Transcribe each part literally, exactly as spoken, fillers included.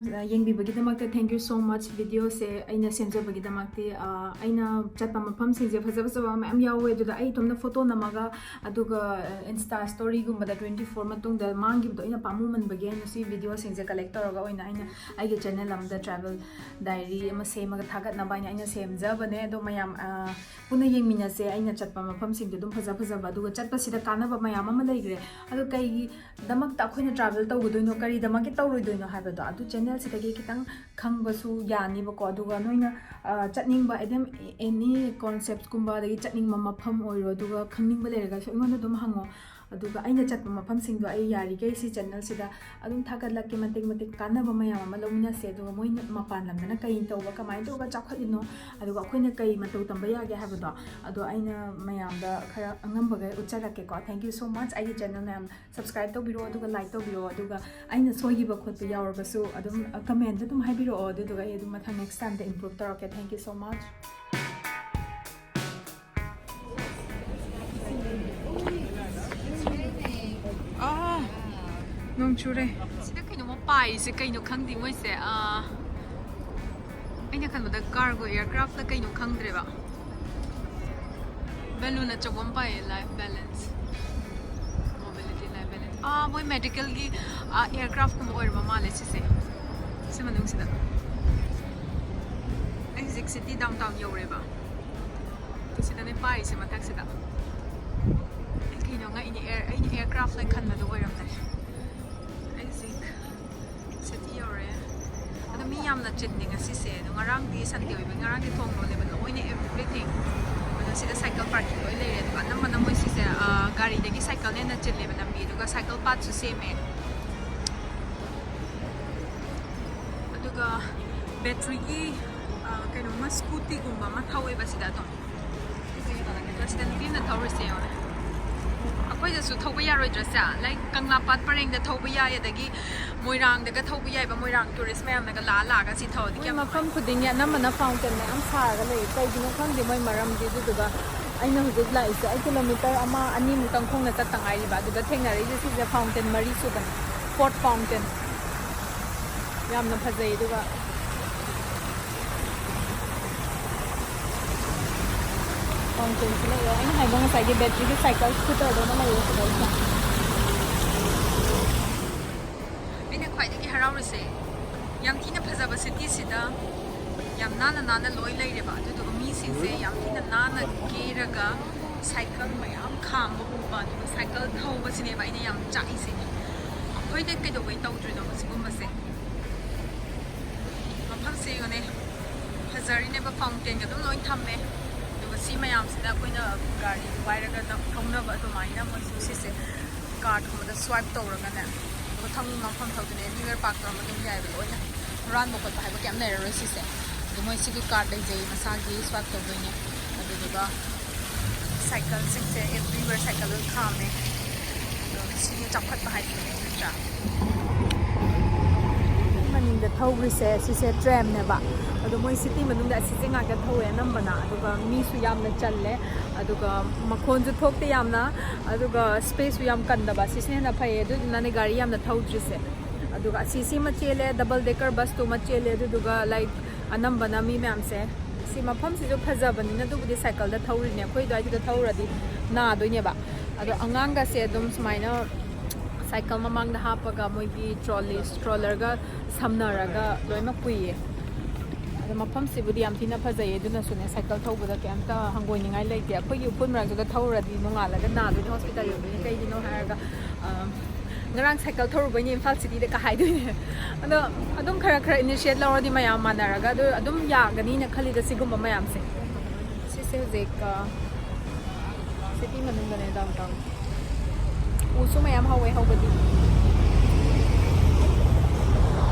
ꯌꯦꯡꯕꯤꯕꯒꯤꯗꯃꯛꯇ thank you so much꯫ ꯚꯤꯗꯤꯑꯣꯁꯦ ꯑꯩꯅ ꯁꯦꯝꯖꯕꯒꯤꯗꯃꯛꯇꯤ ꯑꯩꯅ ꯆꯠꯄ ꯃꯐꯝꯁꯤꯡꯁꯦ ꯐꯖ ꯐꯖꯕ ꯃꯌꯥꯝ ꯌꯥꯎꯋꯦ꯫ ꯑꯗꯨꯗ ꯑꯩ ꯏꯇꯣꯝꯇ ꯐꯣꯇꯣ ꯅꯝꯃꯒ ꯑꯗꯨꯒ ꯏꯟꯁꯇꯥ ꯁ꯭ꯇꯣꯔꯤꯒꯨꯝꯕꯗ twenty four ꯃꯇꯨꯡꯗ ꯃꯥꯡꯈꯤꯕꯗꯣ ꯑꯩꯅ ꯄꯥꯝꯃꯨꯃꯟꯕꯒꯤ ꯑꯩꯅ ꯁꯤ ꯚꯤꯗꯤꯑꯣꯁꯤꯡꯁꯦ ꯀꯂꯦꯛ ꯇꯧꯔꯒ ꯑꯣꯏꯅ ꯑꯩꯅ ꯑꯩꯒꯤ ꯆꯦꯅꯦꯜ ꯑꯃꯗ ꯇ꯭ꯔꯥꯚꯦꯜ ꯗꯥꯏꯔꯤ ꯑꯃ ꯁꯦꯝꯃꯒ ꯊꯥꯒꯠꯅꯕ ꯍꯥꯏꯅ ꯑꯩꯅ ꯁꯦꯝꯖꯕꯅꯦ꯫ ꯑꯗꯣ ꯃꯌꯥꯝ ꯄꯨꯟꯅ ꯌꯦꯡꯃꯤꯟꯅꯁꯦ꯫ ꯑꯩꯅ ꯆꯠꯄ ꯃꯐꯝꯁꯤꯡꯗꯣ ꯑꯗꯨꯝ ꯐꯖ ꯐꯖꯕ, ꯑꯗꯨꯒ ꯆꯠꯄꯁꯤꯗ ꯀꯥꯟꯅꯕ ꯃꯌꯥꯝ ꯑꯃ ꯂꯩꯈ꯭ꯔꯦ꯫ ꯑꯗꯣ ꯀꯩꯒꯤꯗꯃꯛꯇ ꯑꯩꯈꯣꯏꯅ ꯇ꯭ꯔꯥꯚꯦꯜ ꯇꯧꯒꯗꯣꯏꯅꯣ, ꯀꯔꯤꯗꯃꯛꯀꯤ ꯇꯧꯔꯣꯏꯗꯣꯏꯅꯣ ꯍꯥꯏꯕꯗꯣ ꯑꯗꯨ ꯆꯦꯅꯦꯜꯁꯤꯗꯒꯤ ꯈꯤꯇꯪ ꯈꯪꯕꯁꯨ ꯌꯥꯅꯤꯕꯀꯣ꯫ ꯑꯗꯨꯒ ꯅꯣꯏꯅ ꯆꯠꯅꯤꯡꯕ ꯑꯗꯨꯝ ꯑꯦꯅꯤ ꯀꯣꯟꯁꯦꯞꯀꯨꯝꯕ, ꯑꯗꯒꯤ ꯆꯠꯅꯤꯡꯕ ꯃꯐꯝ ꯑꯣꯏꯔꯣ, ꯑꯗꯨꯒ ꯈꯪꯅꯤꯡꯕ ꯂꯩꯔꯒꯁꯨ ꯑꯩꯉꯣꯟꯗ ꯑꯗꯨꯝ ꯍꯪꯉꯣ꯫ ꯑꯗꯨꯒ ꯑꯩꯅ ꯆꯠꯄ ꯃꯐꯝꯁꯤꯡꯗꯣ ꯑꯩ ꯌꯥꯔꯤꯈꯩ ꯁꯤ ꯆꯦꯅꯦꯜꯁꯤꯗ ꯑꯗꯨꯝ ꯊꯥꯒꯠꯂꯛꯀꯦ꯫ ꯃꯇꯦꯛ ꯃꯇꯦꯛ ꯀꯥꯟꯅꯕ ꯃꯌꯥꯝ ꯑꯃ ꯂꯧꯃꯤꯟꯅꯁꯦ꯫ ꯑꯗꯨꯒ ꯃꯣꯏꯅ ꯃꯄꯥꯟ ꯂꯝꯗꯅ ꯀꯔꯤ ꯇꯧꯕ, ꯀꯃꯥꯏꯅ ꯇꯧꯔꯒ ꯆꯥꯎꯈꯠꯂꯤꯅꯣ, ꯑꯗꯨꯒ ꯑꯩꯈꯣꯏꯅ ꯀꯔꯤ ꯃꯇꯧ ꯇꯝꯕ ꯌꯥꯒꯦ ꯍꯥꯏꯕꯗꯣ ꯑꯗꯣ ꯑꯩꯅ ꯃꯌꯥꯝꯗ ꯈꯔ ꯑꯉꯝꯕꯈꯩ ꯎꯠꯆꯔꯛꯀꯦꯀꯣ꯫ Thank you so much꯫ ꯑꯩꯒꯤ ꯆꯦꯅꯦꯜ ꯃꯌꯥꯝ ꯁꯕꯁꯀ꯭ꯔꯥꯏꯕ ꯇꯧꯕꯤꯔꯣ, ꯑꯗꯨꯒ ꯂꯥꯏꯛ ꯇꯧꯕꯤꯔꯣ꯫ ꯑꯗꯨꯒ ꯑꯩꯅ ꯁꯣꯏꯈꯤꯕ ꯈꯣꯠꯄ ꯌꯥꯎꯔꯕꯁꯨ ꯑꯗꯨꯝ ꯀꯃꯦꯟꯗ ꯑꯗꯨꯝ ꯍꯥꯏꯕꯤꯔꯛꯑꯣ꯫ ꯑꯗꯨꯗꯨꯒ ꯑꯩ ꯑꯗꯨꯝ ꯃꯊꯪ next timeꯗ improve ꯇꯧꯔꯛꯀꯦ꯫ Thank you so much꯫ ꯑꯥ, ꯅꯣꯡ ꯆꯨꯔꯦ꯫ ꯁꯤꯗ ꯀꯩꯅꯣꯝꯃ ꯄꯥꯏꯔꯤꯁꯦ ꯀꯩꯅꯣ ꯈꯪꯗꯦ ꯃꯣꯏꯁꯦ꯫ ꯑꯥ, ꯑꯩꯅ ꯈꯟꯕꯗ ꯀꯥꯔꯒꯣ ꯑꯦꯌꯔꯀ꯭ꯔꯥꯐꯂ ꯀꯩꯅꯣ ꯈꯪꯗ꯭ꯔꯦꯕ꯫ ꯕꯦꯂꯨꯟ ꯑꯆꯧꯕ ꯑꯃ ꯄꯥꯏꯌꯦ, life balance, mobility life balance꯫ ꯑꯥ, ꯃꯣꯏ ꯃꯦꯗꯤꯀꯦꯜꯒꯤ ꯑꯦꯌꯔꯀ꯭ꯔꯥꯐꯀꯨꯝꯕ ꯑꯣꯏꯔꯕ ꯃꯥꯜꯂꯦ ꯁꯤꯁꯦ꯫ ꯁꯤ ꯃꯅꯨꯡꯁꯤꯗ ꯑꯩ ꯍꯧꯖꯤꯛ ꯁꯤꯇꯤ ꯗꯥꯎꯟ ꯇꯥꯎꯟ ꯌꯧꯔꯦꯕ꯫ ꯑꯗꯨ ꯁꯤꯗꯅꯦ ꯄꯥꯏꯔꯤꯁꯦ ꯃꯊꯛꯁꯤꯗ꯫ ꯑꯩ ꯀꯩꯅꯣ ꯉꯛꯏꯅꯦ, ꯑꯦꯌꯔ ꯑꯩꯅ ꯑꯦꯌꯔꯀ꯭ꯔꯥꯐꯅ ꯈꯟꯕꯗꯣ ꯑꯣꯏꯔꯝꯃꯦ꯫ ꯑꯩ ꯍꯧꯖꯤꯛ ꯁꯤꯇꯤ ꯌꯧꯔꯦ꯫ ꯑꯗꯣ ꯃꯤ ꯌꯥꯝꯅ ꯆꯤꯟꯗꯦ ꯉꯁꯤꯁꯦ꯫ ꯑꯗꯣ ꯉꯔꯥꯡꯗꯤ ꯁꯟꯗꯦ ꯑꯣꯏꯕꯒꯤ ꯉꯔꯥꯡꯗꯤ ꯊꯣꯡ ꯂꯣꯜꯂꯦꯕ, ꯂꯣꯏꯅ everything꯫ ꯑꯗꯣ ꯁꯤꯗ ꯁꯥꯏꯀꯜ ꯄꯥꯔꯀꯤꯡ ꯂꯣꯏ ꯂꯩꯔꯦ꯫ ꯑꯗꯨꯒ ꯑꯅꯝꯕꯅ ꯃꯣꯏ ꯁꯤꯁꯦ ꯒꯥꯔꯤꯗꯒꯤ ꯁꯥꯏꯀꯜꯅ ꯍꯦꯟꯅ ꯆꯤꯜꯂꯦꯕ ꯂꯝꯕꯤ꯫ ꯑꯗꯨꯒ ꯁꯥꯏꯀꯜ ꯄꯥꯠꯁꯨ ꯁꯦꯝꯃꯦ꯫ ꯑꯗꯨꯒ ꯕꯦꯇ꯭ꯔꯤꯒꯤ ꯀꯩꯅꯣꯝꯃ ꯁ꯭ꯀꯨꯇꯤꯒꯨꯝꯕ ꯑꯃ ꯊꯧꯋꯦꯕ ꯁꯤꯗ ꯑꯗꯨꯝ꯫ ꯁꯤꯗ ꯅꯨꯄꯤ ꯑꯃꯅ ꯊꯧꯔꯤꯁꯦ ꯌꯦꯡꯉꯣꯅꯦ꯫ ꯑꯩꯈꯣꯏꯗꯁꯨ ꯊꯧꯕ ꯌꯥꯔꯣꯏꯗ꯭ꯔꯁꯦ? ꯂꯥꯏꯛ ꯀꯪꯂꯥ ꯄꯥꯠ ꯄꯔꯦꯡꯗ ꯊꯧꯕ ꯌꯥꯏ, ꯑꯗꯒꯤ ꯃꯣꯏꯔꯥꯡꯗꯒ ꯊꯧꯕ ꯌꯥꯏꯕ, ꯃꯣꯏꯔꯥꯡ ꯇꯨꯔꯤꯁ ꯃꯌꯥꯝꯅꯒ ꯂꯥꯛꯑ ꯂꯥꯛꯑꯒ ꯁꯤ ꯊꯧꯔꯗꯤ ꯃꯣꯏ ꯀꯌꯥꯝ ꯃꯐꯝ ꯈꯨꯗꯤꯡꯒꯤ ꯑꯅꯝꯕꯅ ꯐꯥꯎꯟꯇꯦꯟ ꯃꯌꯥꯝ ꯁꯥꯔꯒ ꯂꯩ꯫ ꯀꯩꯒꯤꯅꯣ ꯈꯪꯗꯦ ꯃꯣꯏ ꯃꯔꯝꯗꯤ꯫ ꯑꯗꯨꯗꯨꯒ ꯑꯩꯅ ꯍꯧꯖꯤꯛ ꯂꯥꯛꯏꯁꯦ ꯑꯩ ꯀꯤꯂꯣꯃꯤꯇꯔ ꯑꯃ ꯑꯅꯤꯃꯨꯛꯇꯪ ꯈꯣꯡꯅ ꯆꯠꯇ ꯉꯥꯏꯔꯤꯕ꯫ ꯑꯗꯨꯗ ꯊꯦꯡꯅꯔꯛꯏꯁꯦ ꯁꯤꯁꯦ ꯐꯥꯎꯟꯇꯦꯟ ꯃꯔꯤ ꯁꯨꯕꯅꯦ, ꯐꯣꯔꯠ ꯐꯥꯎꯟꯇꯦꯟ꯫ ꯌꯥꯝꯅ ꯐꯖꯩ꯫ ꯑꯗꯨꯒ ꯐꯥꯎꯟꯇꯦꯟꯁꯨ ꯂꯩꯔꯦ꯫ ꯑꯩꯅ ꯍꯥꯏꯕ ꯉꯁꯥꯏꯒꯤ ꯕꯦꯇ꯭ꯔꯤꯒꯤ ꯁꯥꯏꯀꯜ ꯁ꯭ꯀꯨꯇꯔꯗꯣ ꯑꯃ ꯂꯩꯔꯦ ꯁꯤꯗꯩꯁꯤꯗ꯫ ꯑꯩꯅ ꯈ꯭ꯋꯥꯏꯗꯒꯤ ꯍꯔꯥꯎꯔꯤꯁꯦ, ꯌꯥꯝ ꯊꯤꯅ ꯐꯖꯕ ꯁꯤꯇꯤꯁꯤꯗ ꯌꯥꯝ ꯅꯥꯟꯅ ꯅꯥꯟꯅ ꯂꯣꯏ ꯂꯩꯔꯦꯕ꯫ ꯑꯗꯨꯗꯨꯒ ꯃꯤꯁꯤꯡꯁꯦ ꯌꯥꯝ ꯊꯤꯅ ꯅꯥꯟꯅ ꯀꯦꯔꯒ ꯁꯥꯏꯀꯜ ꯃꯌꯥꯝ ꯈꯥꯝꯕ ꯎꯕ, ꯑꯗꯨꯒ ꯁꯥꯏꯀꯜ ꯊꯧꯕꯁꯤꯅꯦꯕ ꯑꯩꯅ ꯌꯥꯝ ꯆꯥꯛꯏꯁꯦ꯫ ꯑꯩꯈꯣꯏꯗ ꯀꯩꯗꯧꯕꯩ ꯇꯧꯗ꯭ꯔꯤꯅꯣ ꯁꯤꯒꯨꯝꯕꯁꯦ? ꯃꯐꯝꯁꯦ ꯌꯦꯡꯉꯨꯅꯦ, ꯐꯖꯔꯤꯅꯦꯕ, ꯐꯥꯎꯟꯇꯦꯟꯒ ꯑꯗꯨꯝ ꯂꯣꯏ ꯊꯝꯃꯦ꯫ ꯑꯗꯨꯒ ꯁꯤ ꯃꯌꯥꯝꯁꯤꯗ ꯑꯩꯈꯣꯏꯅ ꯒꯥꯔꯤ ꯋꯥꯏꯔꯒ ꯊꯧꯅꯕ ꯑꯗꯨꯃꯥꯏꯅ ꯃꯣꯏꯁꯨ ꯁꯤꯁꯦ ꯀꯥꯔꯠꯀꯨꯝꯕꯗ ꯁ꯭ꯋꯥꯏꯞ ꯇꯧꯔꯒꯅꯦ, ꯑꯗꯨꯒ ꯊꯧꯅꯤꯡꯕ ꯃꯐꯝ ꯊꯧꯗꯣꯏꯅꯦ꯫ ꯑꯦꯅꯤꯋꯦꯌꯔ ꯄꯥꯔꯛ ꯇꯧꯔꯒ ꯑꯗꯨꯝ ꯌꯥꯏꯕ ꯂꯣꯏꯅ꯫ ꯍꯨꯔꯥꯟꯕ ꯈꯣꯠꯄ ꯍꯥꯏꯕ ꯀꯩꯝ ꯂꯩꯔꯔꯣꯏ ꯁꯤꯁꯦ꯫ ꯑꯗꯣ ꯃꯣꯏ ꯁꯤꯒꯤ ꯀꯥꯔꯠ ꯂꯩꯖꯩ, ꯃꯁꯥꯒꯤ ꯁ꯭ꯋꯥꯏꯞ ꯇꯧꯗꯣꯏꯅꯦ꯫ ꯑꯗꯨꯗꯨꯒ ꯁꯥꯏꯀꯜꯁꯤꯡꯁꯦ, ꯑꯦꯕ꯭ꯔꯤꯋꯦꯌꯔ ꯁꯥꯏꯀꯜ ꯂꯣꯏ ꯈꯥꯝꯃꯦ꯫ ꯑꯗꯣ ꯁꯤꯅ ꯆꯥꯎꯈꯠꯄ ꯍꯥꯏꯗꯨꯅꯦ, ꯅꯠꯇ꯭ꯔꯥ? ꯃꯅꯤꯡꯗ ꯊꯧꯈ꯭ꯔꯤꯁꯦ ꯁꯤꯁꯦ ꯇ꯭ꯔꯦꯝꯅꯦꯕ꯫ ꯑꯗꯣ ꯃꯣꯏ ꯁꯤꯇꯤ ꯃꯅꯨꯡꯗ ꯑꯁꯤꯁꯦ ꯉꯥꯛꯇ ꯊꯧꯋꯦ ꯑꯅꯝꯕꯅ꯫ ꯑꯗꯨꯒ ꯃꯤꯁꯨ ꯌꯥꯝꯅ ꯆꯜꯂꯦ, ꯑꯗꯨꯒ ꯃꯈꯣꯟꯁꯨ ꯊꯣꯛꯇꯦ ꯌꯥꯝꯅ, ꯑꯗꯨꯒ ꯁ꯭ꯄꯦꯁꯁꯨ ꯌꯥꯝ ꯀꯟꯗꯕ꯫ ꯁꯤꯁꯤꯅ ꯍꯦꯟꯅ ꯐꯩꯌꯦ, ꯑꯗꯨꯗꯨꯅꯅꯦ ꯒꯥꯔꯤ ꯌꯥꯝꯅ ꯊꯧꯗ꯭ꯔꯤꯁꯦ꯫ ꯑꯗꯨꯒ ꯑꯁꯤ ꯁꯤꯃ ꯆꯦꯜꯂꯦ, ꯗꯕꯜ ꯗꯦꯀꯔ ꯕꯁꯇꯨꯃ ꯆꯦꯜꯂꯦ꯫ ꯑꯗꯨꯗꯨꯒ, ꯂꯥꯏꯛ, ꯑꯅꯝꯕꯅ ꯃꯤ ꯃꯌꯥꯝꯁꯦ, ꯁꯤ ꯃꯐꯝꯁꯤꯁꯨ ꯐꯖꯕꯅꯤꯅ ꯑꯗꯨꯕꯨꯗꯤ ꯁꯥꯏꯀꯜꯗ ꯊꯧꯔꯤꯅꯦ꯫ ꯑꯩꯈꯣꯏ ꯑꯗꯨꯋꯥꯏꯗꯨꯗ ꯊꯧꯔꯗꯤ ꯅꯥꯗꯣꯏꯅꯦꯕ꯫ ꯑꯗꯣ ꯑꯉꯥꯡꯒꯁꯦ ꯑꯗꯨꯝ ꯁꯨꯃꯥꯏꯅ ꯁꯥꯏꯀꯜ ꯃꯃꯥꯡꯗ ꯍꯥꯞꯄꯒ ꯃꯣꯏꯒꯤ ꯇ꯭ꯔꯣꯂꯤ, ꯁ꯭ꯇ꯭ꯔꯣꯂꯔꯒ ꯁꯝꯅꯔꯒ ꯂꯣꯏꯅꯃꯛ ꯄꯨꯏꯌꯦ꯫ ꯑꯗꯣ ꯃꯐꯝꯁꯤꯕꯨꯗꯤ ꯌꯥꯝ ꯊꯤꯅ ꯐꯖꯩꯌꯦ꯫ ꯑꯗꯨꯅꯁꯨꯅꯦ, ꯁꯥꯏꯀꯜ ꯊꯧꯕꯗ ꯀꯩꯝꯇ ꯍꯪꯒꯣꯏꯅꯤꯡꯉꯥꯏ ꯂꯩꯇꯦ꯫ ꯑꯩꯈꯣꯏꯒꯤ ꯎꯐꯨꯜ ꯃꯔꯛꯇꯨꯗ ꯊꯧꯔꯨꯔꯗꯤ ꯅꯣꯡꯉꯥꯜꯂꯒ ꯅꯥꯗꯣꯏꯅꯦ, ꯍꯣꯁꯄꯤꯇꯥꯜ ꯌꯧꯗꯣꯏꯅꯦ꯫ ꯀꯩꯒꯤꯅꯣ ꯍꯥꯏꯔꯒ, ꯑ, "ꯉꯔꯥꯡ ꯁꯥꯏꯀꯜ ꯊꯧꯔꯨꯕꯩꯅꯦ ꯏꯝꯐꯥꯜ ꯁꯤꯇꯤꯗ" ꯀ ꯍꯥꯏꯗꯣꯏꯅꯦ꯫ ꯑꯗꯣ ꯑꯗꯨꯝ ꯈꯔ ꯈꯔ ꯏꯅꯤꯁꯤꯌꯦꯠ ꯂꯧꯔꯗꯤ ꯃꯌꯥꯝ ꯃꯥꯟꯅꯔꯒ ꯑꯗꯨ ꯑꯗꯨꯝ ꯌꯥꯒꯅꯤꯅ ꯈꯜꯂꯤꯗ ꯁꯤꯒꯨꯝꯕ ꯃꯌꯥꯝꯁꯦ꯫ ꯁꯤꯁꯦ ꯍꯧꯖꯤꯛ, ꯑ, ꯁꯤꯇꯤ ꯃꯅꯨꯡꯗꯅꯦ, ꯗꯥꯎꯟ ꯇꯥꯎꯟ꯫ ꯎꯁꯨ ꯃꯌꯥꯝ ꯍꯧꯋꯦ ꯍꯧꯕꯗꯤ꯫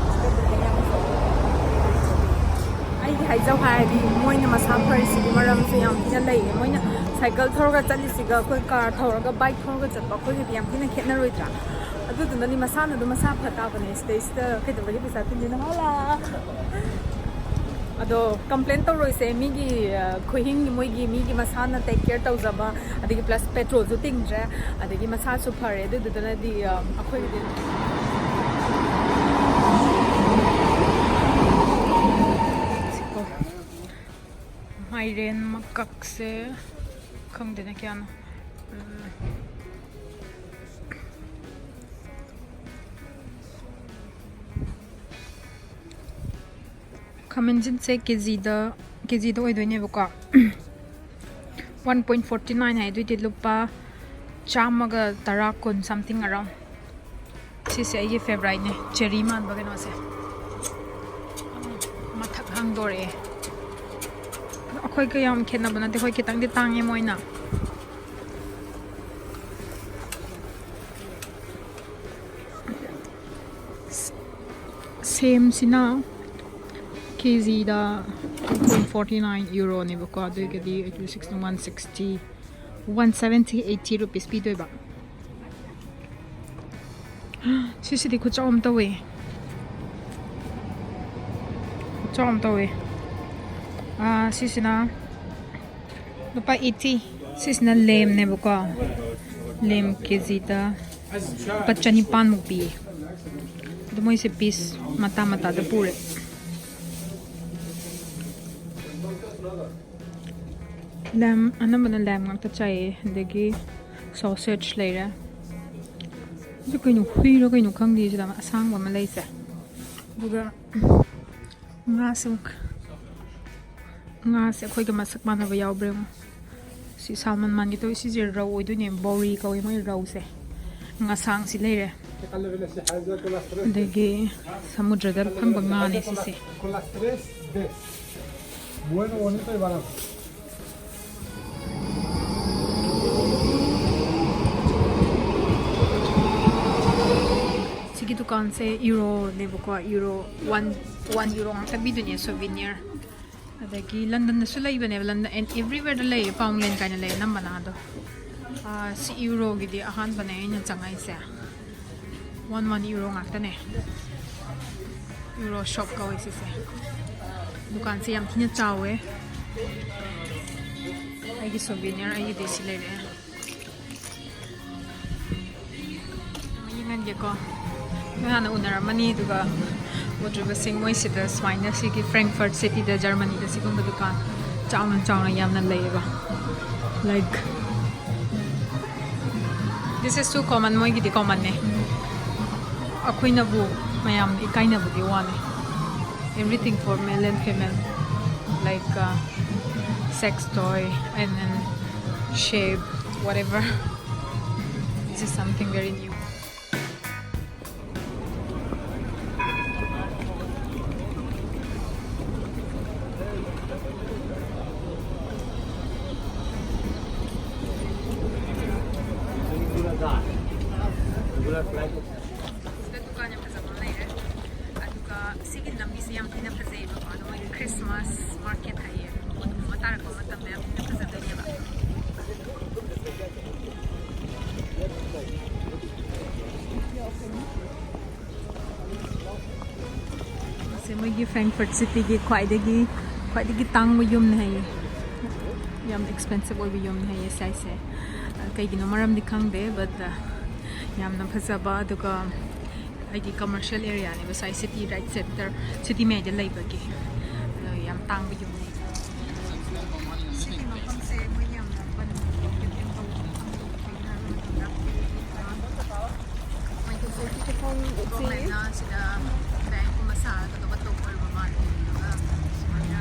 ꯑꯩꯒꯤ ꯍꯥꯏꯖꯧ ꯍꯥꯏꯔꯗꯤ ꯃꯣꯏꯅ ꯃꯁꯥ ꯐꯔꯤꯁꯤꯒꯤ ꯃꯔꯝꯁꯦ ꯌꯥꯝ ꯊꯤꯅ ꯂꯩꯌꯦ꯫ ꯃꯣꯏꯅ ꯁꯥꯏꯀꯜ ꯊꯧꯔꯒ ꯆꯠꯂꯤꯁꯤꯒ ꯑꯩꯈꯣꯏ ꯀꯥꯔ ꯊꯧꯔꯒ, ꯕꯥꯏꯛ ꯊꯧꯔꯒ ꯆꯠꯄ ꯑꯩꯈꯣꯏꯒꯗꯤ ꯌꯥꯝ ꯊꯤꯅ ꯈꯦꯠꯅꯔꯣꯏꯗ꯭ꯔꯥ? ꯑꯗꯨꯗꯨꯅꯗꯤ ꯃꯁꯥꯅ ꯑꯗꯨꯝ ꯃꯁꯥ ꯐ ꯇꯥꯕꯅꯦ꯫ ꯁꯤꯗꯩꯁꯤꯗ ꯀꯩꯗꯧꯕꯒꯤ ꯄꯩꯁꯥ ꯇꯤꯡꯗꯣꯏꯅꯣ? ꯍꯣꯂꯥ! ꯑꯗꯣ ꯀꯝꯄ꯭ꯂꯦꯟ ꯇꯧꯔꯣꯏꯁꯦ꯫ ꯃꯤꯒꯤ, ꯑ, ꯈꯨꯍꯤꯡ, ꯃꯣꯏꯒꯤ, ꯃꯤꯒꯤ ꯃꯁꯥꯅ ꯇꯦꯛ ꯀꯦꯌꯔ ꯇꯧꯖꯕ, ꯑꯗꯒꯤ ꯄ꯭ꯂꯁ ꯄꯦꯇ꯭ꯔꯣꯜꯁꯨ ꯇꯤꯡꯗ꯭ꯔꯦ, ꯑꯗꯒꯤ ꯃꯁꯥꯁꯨ ꯐꯔꯦ꯫ ꯑꯗꯨꯗꯨꯅꯗꯤ, ꯑ, ꯑꯩꯈꯣꯏꯒꯤꯗꯤ ꯃꯥꯏꯔꯦꯟ ꯃꯀꯛꯁꯦ ꯈꯪꯗꯦꯅꯦ ꯀꯌꯥꯅꯣ꯫ ꯎꯝ꯫ ꯈꯥꯃꯦꯟꯁꯤꯟꯁꯦ ꯀꯦꯖꯤꯗ, ꯀꯦꯖꯤꯗ ꯑꯣꯏꯗꯣꯏꯅꯦꯕꯀꯣ꯫ One point forty nine ꯍꯥꯏ, ꯑꯗꯨꯏꯗꯤ ꯂꯨꯄꯥ ꯆꯥꯝꯃꯒ ꯇꯔꯥ, ꯀꯨꯟ something around꯫ ꯁꯤꯁꯦ ꯑꯩꯒꯤ favouriteꯅꯦ, cherry ꯃꯥꯟꯕ ꯀꯩꯅꯣꯁꯦ꯫ ꯃꯊꯛ ꯍꯥꯡꯗꯣꯔꯛꯑꯦ꯫ ꯑꯩꯈꯣꯏꯒ ꯌꯥꯝ ꯈꯦꯠꯅꯕ ꯅꯠꯇꯦ, ꯑꯩꯈꯣꯏ ꯈꯤꯇꯪꯗꯤ ꯇꯥꯡꯉꯦ ꯃꯣꯏꯅ꯫ ꯁꯦꯝꯁꯤꯅ ꯀꯦꯖꯤꯗ two point forty nine euroꯅꯦꯕꯀꯣ, ꯑꯗꯨ ꯑꯣꯏꯔꯒꯗꯤ eight two six one sixty, one seventy, eighty rupees ꯄꯤꯗꯣꯏꯕ꯫ ꯁꯤꯁꯤꯗꯤ ꯈꯨꯆꯥꯎ ꯑꯃ ꯇꯧꯋꯦ, ꯈꯨꯆꯥꯎ ꯑꯃ ꯇꯧꯋꯦ꯫ ꯑꯥ, ꯁꯤꯁꯤꯅ ꯂꯨꯄꯥ eighty꯫ ꯁꯤꯁꯤꯅ lamb ꯅꯦꯕꯀꯣ, lamb ꯀꯦꯖꯤꯗ ꯂꯨꯄꯥ ꯆꯅꯤꯄꯥꯟꯃꯨꯛ ꯄꯤꯌꯦ꯫ ꯑꯗꯣ ꯃꯣꯏꯁꯦ piece ꯃꯇꯥ ꯃꯇꯥꯗ ꯄꯨꯔꯦ꯫ Lamb, ꯑꯅꯝꯕꯅ lamb ꯉꯥꯛꯇ ꯆꯥꯏꯌꯦ꯫ ꯑꯗꯒꯤ sausage ꯂꯩꯔꯦ꯫ ꯑꯗꯨ ꯀꯩꯅꯣ, ꯍꯨꯏꯔꯣ ꯀꯩꯅꯣ ꯈꯪꯗꯦ, ꯁꯤꯗ ꯑꯃ ꯑꯁꯥꯡꯕ ꯑꯃ ꯂꯩꯁꯦ꯫ ꯑꯗꯨꯒ ꯉꯥꯁꯨ, ꯉꯥꯁꯦ ꯑꯩꯈꯣꯏꯒ ꯃꯁꯛ ꯃꯥꯟꯅꯕ ꯌꯥꯎꯕ꯭ꯔꯥ ꯌꯦꯡꯉꯣ꯫ ꯁꯤ salmon ꯃꯥꯟꯒꯦ ꯇꯧꯋꯤ꯫ ꯁꯤꯁꯦ ꯔꯧ ꯑꯣꯏꯗꯣꯏꯅꯦ, ꯕꯧꯔꯤ ꯀꯧꯋꯤ ꯃꯣꯏ ꯔꯧꯁꯦ꯫ ꯉꯁꯥꯡꯁꯤ ꯂꯩꯔꯦ꯫ ꯑꯗꯒꯤ ꯁꯃꯨꯗ꯭ꯔꯗ ꯐꯪꯕ ꯉꯥꯅꯦ ꯁꯤꯁꯦ꯫ ꯁꯤꯒꯤ ꯗꯨꯀꯥꯟꯁꯦ euroꯅꯦꯕꯀꯣ, euro, one, one euro ꯉꯥꯛꯇ ꯄꯤꯗꯣꯏꯅꯦ souvenir꯫ ꯑꯗꯒꯤ ꯂꯟꯗꯟꯗꯁꯨ ꯂꯩꯕꯅꯦꯕ, ꯂꯟꯗꯟ and everywhereꯗ ꯂꯩꯌꯦ, Poundland ꯀꯥꯏꯅ ꯂꯩꯌꯦ ꯑꯅꯝꯕꯅ꯫ ꯑꯗꯣ, ꯑꯥ, ꯁꯤ euroꯒꯤꯗꯤ ꯑꯍꯥꯟꯕꯅꯦ ꯑꯩꯅ ꯆꯪꯉꯛꯏꯁꯦ꯫ One, one euro ꯉꯥꯛꯇꯅꯦ꯫ Euro shop ꯀꯧꯋꯦ ꯁꯤꯁꯦ꯫ ꯗꯨꯀꯥꯟꯁꯦ ꯌꯥꯝ ꯊꯤꯅ ꯆꯥꯎꯋꯦ꯫ ꯑꯩꯒꯤ souvenir ꯑꯩꯒꯤꯗꯤ ꯁꯤ ꯂꯩꯔꯛꯑꯦ꯫ ꯌꯦꯡꯍꯟꯒꯦꯀꯣ꯫ ꯅꯣꯏ ꯍꯥꯟꯅ ꯎꯅꯔꯝꯃꯅꯤ, ꯑꯗꯨꯒ ꯎꯗ꯭ꯔꯤꯕꯁꯤꯡ, ꯃꯣꯏꯁꯤꯗ ꯁꯨꯃꯥꯏꯅ ꯁꯤꯒꯤ Frankfurt cityꯗ, Germanyꯗ ꯁꯤꯒꯨꯝꯕ ꯗꯨꯀꯥꯟ ꯆꯥꯎꯅ ꯆꯥꯎꯅ ꯌꯥꯝꯅ ꯂꯩꯌꯦꯕ, like, this is too common. ꯃꯣꯏꯒꯤꯗꯤ commonꯅꯦ, ꯑꯩꯈꯣꯏꯅꯕꯨ ꯃꯌꯥꯝ ꯏꯀꯥꯏꯅꯕꯒꯤ ꯋꯥꯅꯤ. Everything for male and female, like, uh, sex toy and then shape, whatever. This is something very new. ꯁꯤꯗ ꯗꯨꯀꯥꯟ ꯌꯥꯝ ꯐꯖꯕ ꯑꯃ ꯂꯩꯔꯦ꯫ ꯑꯗꯨꯒ ꯁꯤꯒꯤ ꯂꯝꯕꯤꯁꯦ ꯌꯥꯝ ꯊꯤꯅ ꯐꯖꯩꯌꯦꯕꯀꯣ, ꯑꯗꯣ ꯃꯣꯏꯒꯤ Christmas market ꯍꯥꯏꯌꯦ, ꯄꯣꯠꯀꯨꯝꯕ ꯇꯥꯔꯛꯄ ꯃꯇꯝꯗ ꯌꯥꯝ ꯊꯤꯅ ꯐꯖꯗꯣꯏꯅꯦꯕ꯫ ꯁꯦ ꯃꯣꯏꯒꯤ Frankfurt cityꯒꯤ ꯈ꯭ꯋꯥꯏꯗꯒꯤ, ꯈ꯭ꯋꯥꯏꯗꯒꯤ ꯇꯥꯡꯕ ꯌꯨꯝꯅꯦ ꯍꯥꯏꯌꯦ, ꯌꯥꯝ expensive ꯑꯣꯏꯕ ꯌꯨꯝꯅꯦ ꯍꯥꯏꯌꯦ ꯁ꯭ꯋꯥꯏꯁꯦ꯫ ꯑ, ꯀꯩꯒꯤꯅꯣ ꯃꯔꯝꯗꯤ ꯈꯪꯗꯦ, but, ꯑ, ꯌꯥꯝꯅ ꯐꯖꯕ, ꯑꯗꯨꯒ ꯍꯥꯏꯗꯤ commercial areaꯅꯦꯕ ꯁ꯭ꯋꯥꯏ, city, right centre, city ꯃꯌꯥꯏꯗ ꯂꯩꯕꯒꯤ꯫ ꯑꯗꯣ ꯌꯥꯝ ꯇꯥꯡꯕ ꯌꯨꯝꯅꯦ꯫ ꯁꯤꯒꯤ ꯃꯐꯝꯁꯦ ꯃꯣꯏ ꯌꯥꯝꯅ ꯕꯟ ꯇꯧꯕ ꯃꯐꯝ ꯀꯩꯒꯤꯅꯣ ꯍꯥꯏꯕ ꯃꯇꯝꯗ, ꯃꯣꯏꯒꯤ ꯁꯤꯒꯤ ꯃꯐꯝꯁꯤ governmentꯅ ꯁꯤꯗ bankꯀꯨꯝꯕ ꯁꯥꯔꯒ ꯑꯇꯣꯞꯄ ꯇꯧꯕ ꯑꯣꯏꯔꯕ ꯃꯥꯜꯂꯦ꯫ ꯑꯗꯨꯒ ꯁꯨꯃꯥꯏꯅ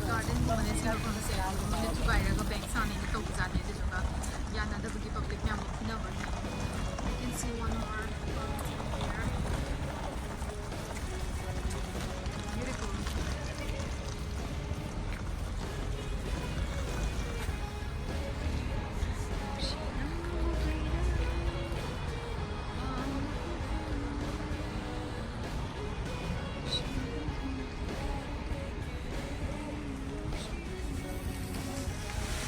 gardenꯒꯨꯝꯕꯅꯦ ꯁꯤ ꯃꯐꯝꯁꯦ꯫ ꯃꯤꯅ ꯊꯨꯒꯥꯏꯔꯒ bank ꯁꯥꯅꯤꯅ ꯇꯧꯕꯖꯥꯠꯅꯦ꯫ ꯑꯗꯨꯗꯨꯒ ꯌꯥꯅꯗꯕꯒꯤ public ꯃꯌꯥꯝ ꯐꯨꯅꯕꯅꯦ꯫ You can see one more. Beautiful.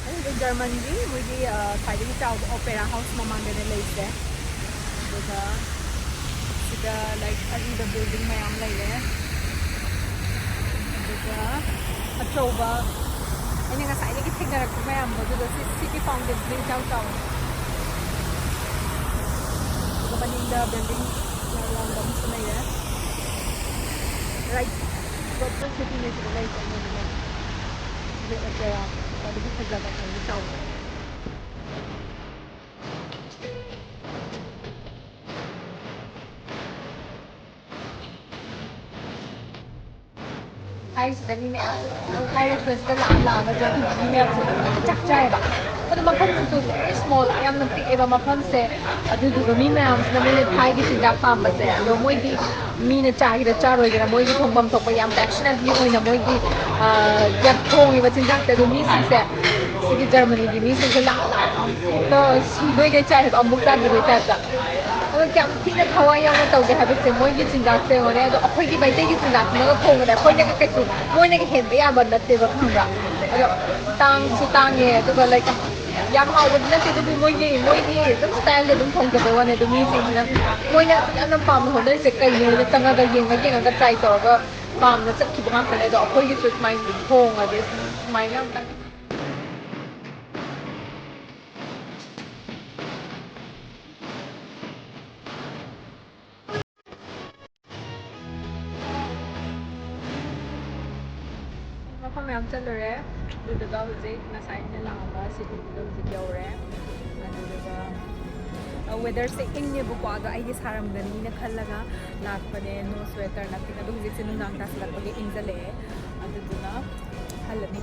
ꯑꯁꯤꯗ ꯖꯔꯃꯟꯒꯤ ꯃꯣꯏꯒꯤ, ꯑ, ꯈ꯭ꯋꯥꯏꯗꯒꯤ ꯆꯥꯎꯕ opera house ꯃꯃꯥꯡꯗꯅꯦ ꯂꯩꯁꯦ꯫ ꯑꯗꯨꯒ ꯁꯤꯗ, like, ꯑꯔꯤꯕ building ꯃꯌꯥꯝ ꯂꯩꯔꯦ꯫ ꯑꯗꯨꯒ ꯑꯆꯧꯕ ꯑꯩꯅ ꯉꯁꯥꯏꯗꯒꯤ ꯊꯦꯡꯅꯔꯛꯄ ꯃꯌꯥꯝꯗꯣ, ꯑꯗꯨꯗꯣ ꯁꯤ, ꯁꯤꯒꯤ fountainꯁꯤꯅ ꯏꯆꯥꯎ ꯆꯥꯎꯋꯦ꯫ ꯑꯗꯨꯒ ꯃꯅꯤꯡꯗ building ꯌꯥꯝ ꯌꯥꯝꯕ ꯑꯃꯁꯨ ꯂꯩꯔꯦ꯫ ꯔꯥꯏꯠ ꯄ꯭ꯔꯣꯄꯔ ꯁꯤꯇꯤꯅꯦ ꯁꯤꯗ ꯂꯩꯁꯦ ꯑꯩꯉꯣꯟꯗ ꯂꯩ꯫ ꯑꯗꯨ ꯑꯣꯏꯖꯔꯥ ꯈ꯭ꯋꯥꯏꯗꯒꯤ ꯐꯖꯕ ꯈ꯭ꯋꯥꯏꯗꯒꯤ ꯆꯥꯎꯕ꯫ ꯍꯥꯏꯔꯤꯁꯤꯗ ꯃꯤ ꯃꯌꯥꯝ ꯍꯥꯏꯔꯤꯕꯁꯤꯗ ꯂꯥꯛꯑ ꯂꯥꯛꯑꯒ ꯃꯤ ꯃꯌꯥꯝꯁꯦ ꯂꯣꯏꯅ ꯆꯥꯛ ꯆꯥꯏꯌꯦꯕ꯫ ꯑꯗꯣ ꯃꯐꯝꯁꯤꯁꯨ very small, ꯌꯥꯝꯅ ꯄꯤꯛꯑꯦꯕ ꯃꯐꯝꯁꯦ꯫ ꯑꯗꯨꯗꯨꯒ ꯃꯤ ꯃꯌꯥꯝꯁꯤꯅ ꯃꯣꯏꯅ ꯊꯥꯏꯒꯤ ꯆꯤꯟꯖꯥꯛ ꯄꯥꯝꯕꯁꯦ, ꯑꯗꯣ ꯃꯣꯏꯗꯤ ꯃꯤꯅ ꯆꯥꯒꯦꯔꯥ ꯆꯥꯔꯣꯏꯒꯦꯔꯥ ꯃꯣꯏꯒꯤ ꯊꯣꯡꯐꯝ ꯊꯣꯛꯄ ꯌꯥꯝ passionately ꯑꯣꯏꯅ ꯃꯣꯏꯒꯤ, ꯑ, ꯌꯥꯝ ꯊꯣꯡꯉꯤꯕ ꯆꯤꯟꯖꯥꯛꯁꯦ꯫ ꯑꯗꯣ ꯃꯤꯁꯤꯡꯁꯦ, ꯁꯤꯒꯤ ꯖꯔꯃꯅꯤꯒꯤ ꯃꯤꯁꯤꯡꯁꯦ ꯂꯥꯛꯑ ꯂꯥꯛꯑ ꯁꯤꯗꯣꯏꯒꯩ ꯆꯥꯏ ꯍꯥꯏꯕ, ꯑꯃꯨꯛ ꯆꯥꯗ꯭ꯔꯤꯕꯩ ꯇꯥꯏꯞꯇ꯫ ꯑꯗꯣ ꯀꯌꯥꯝ ꯊꯤꯅ ꯊꯋꯥꯏ ꯌꯥꯎꯅ ꯇꯧꯒꯦ ꯍꯥꯏꯕꯁꯦ ꯃꯣꯏꯒꯤ ꯆꯤꯟꯖꯥꯛꯁꯦ ꯌꯦꯡꯉꯣꯅꯦ꯫ ꯑꯗꯣ ꯑꯩꯈꯣꯏꯒꯤ ꯃꯩꯇꯩꯒꯤ ꯆꯤꯟꯖꯥꯛꯁꯤꯅꯒ ꯊꯣꯡꯕꯗ ꯑꯩꯈꯣꯏꯅꯒ ꯀꯩꯁꯨ ꯃꯣꯏꯅꯒ ꯍꯦꯟꯕ ꯌꯥꯕ ꯅꯠꯇꯦꯕ, ꯈꯪꯕ꯭ꯔꯥ? ꯑꯗꯣ ꯇꯥꯡꯁꯨ ꯇꯥꯡꯉꯦ, ꯑꯗꯨꯒ, like, ꯌꯥꯝ ꯍꯥꯎꯕꯗꯤ ꯅꯠꯇꯦ, ꯑꯗꯨꯕꯨ ꯃꯣꯏꯒꯤ, ꯃꯣꯏꯒꯤ ꯑꯗꯨꯝ ꯁ꯭ꯇꯥꯏꯜꯗ ꯑꯗꯨꯝ ꯊꯣꯡꯖꯕꯩ ꯋꯥꯅꯤ꯫ ꯑꯗꯨ ꯃꯤꯁꯤꯡꯁꯤꯅ ꯃꯣꯏꯅ ꯌꯥꯝꯅ ꯄꯥꯝꯅ ꯍꯣꯠꯅꯔꯤꯁꯦ ꯀꯩꯅꯣ ꯍꯥꯏꯅ ꯆꯪꯉꯒ ꯌꯦꯡꯉ ꯌꯦꯡꯉꯒ ꯇ꯭ꯔꯥꯏ ꯇꯧꯔꯒ ꯄꯥꯝꯅ ꯆꯠꯈꯤꯕ ꯉꯥꯛꯇꯅꯦ꯫ ꯑꯗꯣ ꯑꯩꯈꯣꯏꯒꯤꯁꯨ ꯁꯨꯃꯥꯏꯅ ꯊꯣꯡꯉꯗꯤ ꯁꯨꯃꯥꯏꯅ ꯑꯝꯇꯪ ꯃꯐꯝ ꯃꯌꯥꯝ ꯆꯠꯂꯨꯔꯦ꯫ ꯑꯗꯨꯗꯨꯒ ꯍꯧꯖꯤꯛ ꯉꯁꯥꯏ ꯑꯩꯅ ꯂꯥꯛꯑꯝꯕ ꯁꯤꯇꯤꯗꯨꯗ ꯍꯧꯖꯤꯛ ꯌꯧꯔꯦ꯫ ꯑꯗꯨꯗꯨꯒ, ꯑ, ꯋꯦꯗꯔꯁꯦ ꯏꯪꯉꯦꯕꯀꯣ, ꯑꯗꯣ ꯑꯩꯗꯤ ꯁꯥꯔꯝꯒꯅꯤꯅ ꯈꯜꯂꯒ ꯂꯥꯛꯄꯅꯦ, no sweater, nothing꯫ ꯑꯗꯣ ꯍꯧꯖꯤꯛꯁꯦ ꯅꯨꯡꯗꯥꯡ ꯇꯥꯁꯤꯜꯂꯛꯄꯒꯤ ꯏꯪꯁꯤꯜꯂꯛꯑꯦ꯫ ꯑꯗꯨꯗꯨꯅ ꯍꯜꯂꯅꯤ꯫